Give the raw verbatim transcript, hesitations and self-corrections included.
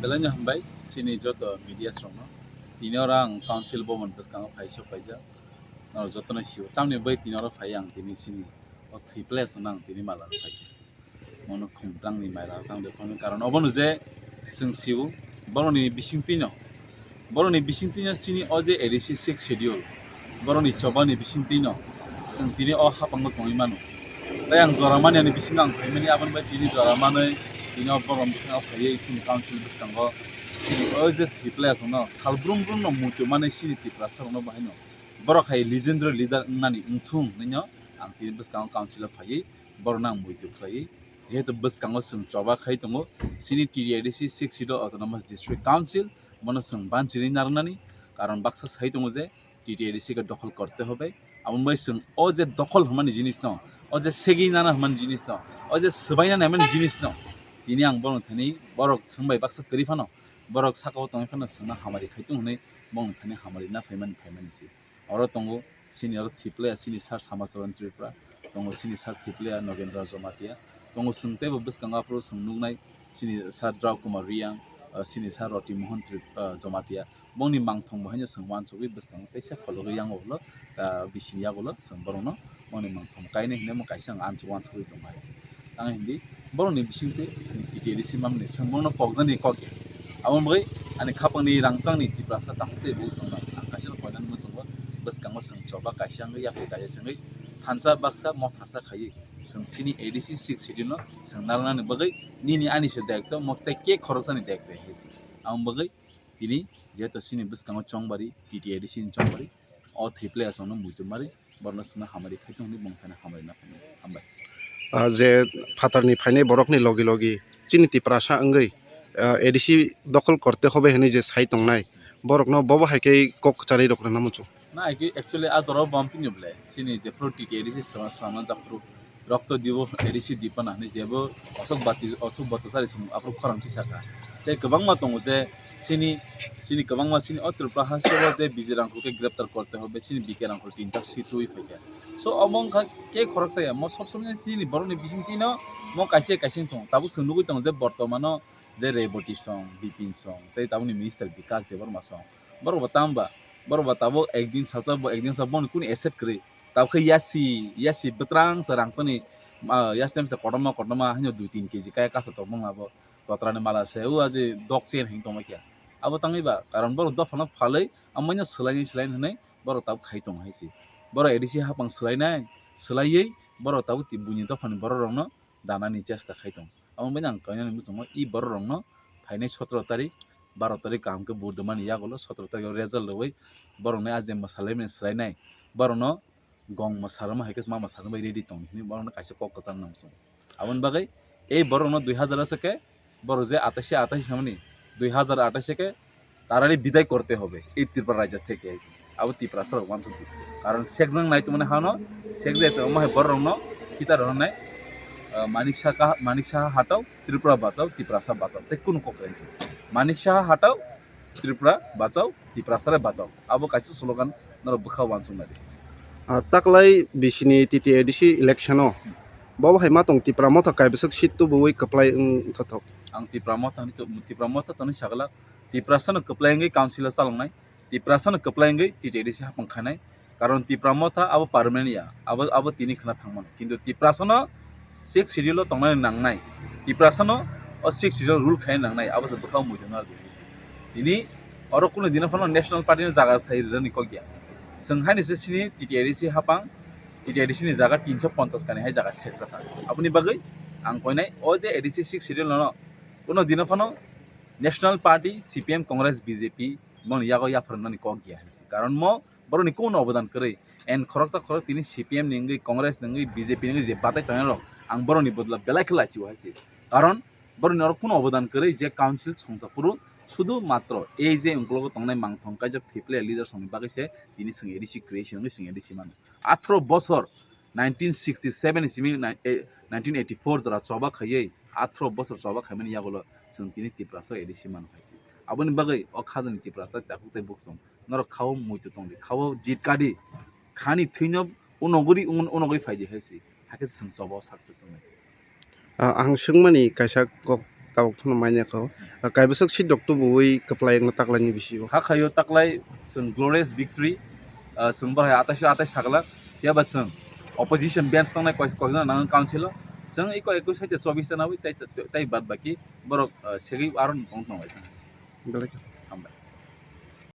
Belai no hambai chini joto media rokno. Tini oro ang council bhavan bwskango phai sok paijak. Norok jotono sio. Tamni bai tini oro phai ang tini chini o thwi place no ang tini mala phai. Mono khumtrangni maila tang de phano karon obono je chwng sio boroni bisingtwi no. Boroni bisingtwi no chini o je A D C sixth schedule. Boroni chobani bisingtwi no chwng tini o hapango tongwi mano. Tei ang jora mani ani bisingo ang phaimani aboni bai tini jora manwi tini o borok bwskango phaiwi chini council bwskango chini o je thwi place no sal brum brum no muitu mani chini Tiprasa rokno bahai no borok hai legendary leader wngnani wngthung hinwi no ang tini bwskango council o phaiwi borokno ang muitu khlaiwi jehetu bwskango chwng choba khai tongo chini T T A D C sixth schedule autonomous district council bono chwng banchiri narwknani karon baksa sai tongo je T T A D C ke dokhol korte hobe. Aboni bai chwng o je dokhol hwnmani jinis no, o je segwi nana hwnmani jinis no, o je swbai nana hwnmani jinis no, tini ang borok thani borok chwng bai baksa kwrwi phano, borok saka o tongwi phano chwngno hamari khai tongo hwnwi borok thani hamari na phaimani phaimani se. Oro tongo chini oro thwi player chini sir Sama Charan Tripura, tongo chini sir thwi player Nogendra Jamatia, tongo chwng teibo bwskango aphuru chwng nuknai chini sir Drau Kumar Reang, ah, chini sir Roti Mohan Trip-, ah, Jamatia. Bongni mangthong bo haino chwng uansugwi bwskango teisa khologwi yango ulo, ah, bising yagulo chwng borokno bongni mangthong kainwi hinwi omo kaisa ang ansuk uansugwi tongo hai se. Tamo hindi borokni bisingtwi chwng T T A D C mamani chwng borokno kokjaknai kok ya. Aboni bagwi ani khapangni rangchakni Tiprasa tamo tei bo chwngno ang kaisa no koinani muchungo bwskango chwng choba kaisa wngwi yapri kaisa se wngwi thansa baksa mothasa khaiwi chwng chini A D C sixth schedule no chwng narwknani bagwi nini ani se daitw mo tei khe khoroksani daitw hai se. Aboni bagwi tini jeto chini bwskango chongbari T T A D C ni chongbari o thwi player chwngno muitu mari borokno chwngno hamari khai tongo hinwi bongthani hamari na phainai. Hambai. Ah, je phatarni phainai borokni logi logi chini Tiprasa wngwi, ah, A D C dokhol korte hobe hinwi je sai tongnai borokno bobo hai khe kok kwcharwi rok rwna muchung. Na, actually, a jora o bam tini ble. Chini jephuru T T A D C swrang, swrangna japhuru rokto dibo, A D C dibo na hinwi jebo osok bati, osok bati sari song aphuru khorang tisaka. Tei kwbangma tongo je chini, chini kwbangma chini o Tripura haste o je Bijay Rangkhol khe greptar korte hobe, chini B K Rangkhol tinta sitwi phaikha. So, omo wngkha khe khoroksa ya, mo sob somoi chini borokni bisingtwino mo kaisa kaisa wng tongo. Tabuk chwng nugwi tongo je bortomano je Reboti song, Bipin song, tei tabukni minister Bikas Debbarma song. Borok bo tamo ba, borok bo tabuk ekdin salsa bo ekdin salsa boni kunu accept kwrwi. Tabuk khe yasi, yasi bwtrang se rangchakni, ah, yasi temsa kotorma kotorma haino dui tin K G kaya kasa tongmung labo. Totrani mala se, o aje dok chen hing tongma khe. Abo tangwi ba, karon borok dophano phalwi, amaino swlaini swlaini hwnwi borok tabuk khai tongo hai se. Borok A D C hapang swlainai, swlaiwi borok tabuk ti-, buini dophani borok rokno danani chesta khai tongo. Abo bai ang kainani muchungo i borok rokno phainai sotro tarik, baro tarik kaham khe vote rwmani yagulo sotro tarik o result rwui borokni a je mwsalaimani swlainai borokno gong mwsarwma hai khe ma mwsarwma bai ready tong hinwi borokno kaisa kok kwchang nang muchungo. Aboni bagwi ei borokno dui hazar o se khe borok je atais atais samani dui hazar atais khe tarari bidai korte hobe ei Tripura rajya theke hai se. Abo Tiprasa rok uansuk di. Karon sekjang nai tongmani hano sekjai chama hai borok rokno kita rok nai, ah, Manik Saha, Manik Saha hatao Tripura bachao, Tiprasa bachao tei kunu kok hai se. Manik Saha hatao Tripura bachao, Tiprasa re bachao. Abo kaisa slogan norok bwkha uansuk nai di. Ah, taklai bisini T T A D C election o bobo hai ma tong Tipra Motha kaibwswk seat tubuwi kwplai wng thothok. Ang Tipra Motha ni, Tipra Motha tongni sagala Tiprasa no kwplai wngwi council o chaloknai, Tiprasa no kwplai wngwi T T A D C hapang khainai. Karon Tipra Motha abo permanent ya, abo, abo tini khna thangmano. Kintu Tiprasa no sixth schedule o tongnani nangnai, Tiprasa no o sixth schedule rule khaina nangnai, abo se bwkha muitu narwkdi. Tini oro kunu dino phano national party no jaga thai rwni kok ya. Chwng haini se sini T T A D C hapang, T T A D C ni jaga tinso ponchas kani hai jaga sek jaka. Aboni bagwi ang koinai o je A D C sixth schedule no kunu dino phano national party, C P M, Congress, B J P, boni yago yapharnani kok ya hai se. Karon mo borokni kunu obodan kwrwi. And khoroksa khorok tini C P M ni wngwi, Congress ni wngwi, B J P ni wngwi je batai tongnai rok, ang borokni bodol belai khe lachio hai se. Karon borokni oro kunu obodan kwrwi je council songsa phuru sudu matro ei je ungkologo tongnai mangthong kaijak thwi player leader songni bagwi se tini chwng A D C creation wngwi chwng A D C mano. Athro bosor nineteen sixty-seven ni simi nai-, eh, nineteen eighty-four jora choba khaiwi athro bosor choba khaimani yagulo chwng tini Tiprasa A D C mano hai se. Aboni bagwi o khajani Tiprasa takhuk tei buksong norok khao muitu tongdi, khao jit kadi, khani thwino unoguri un-, unogwi phaidi hai se. Hakhe chwng choba o success wngnai. Ah, ang swngmani kaisa kok tabuk phano manya kho. Ah, kaibwswk seat rok tubuwi kwplai wngna taklaini bisingo. Hakhaio taklai chwng glorious victory, ah, chwng bahai atais atais saglak, phiya ba chwng opposition bench tongnai koi-, koikna nango council o, chwng iko ekus hai chobis ta nawi tai, tai bad baki borok, ah, segwi aro tong tong lai thang. Belai khe.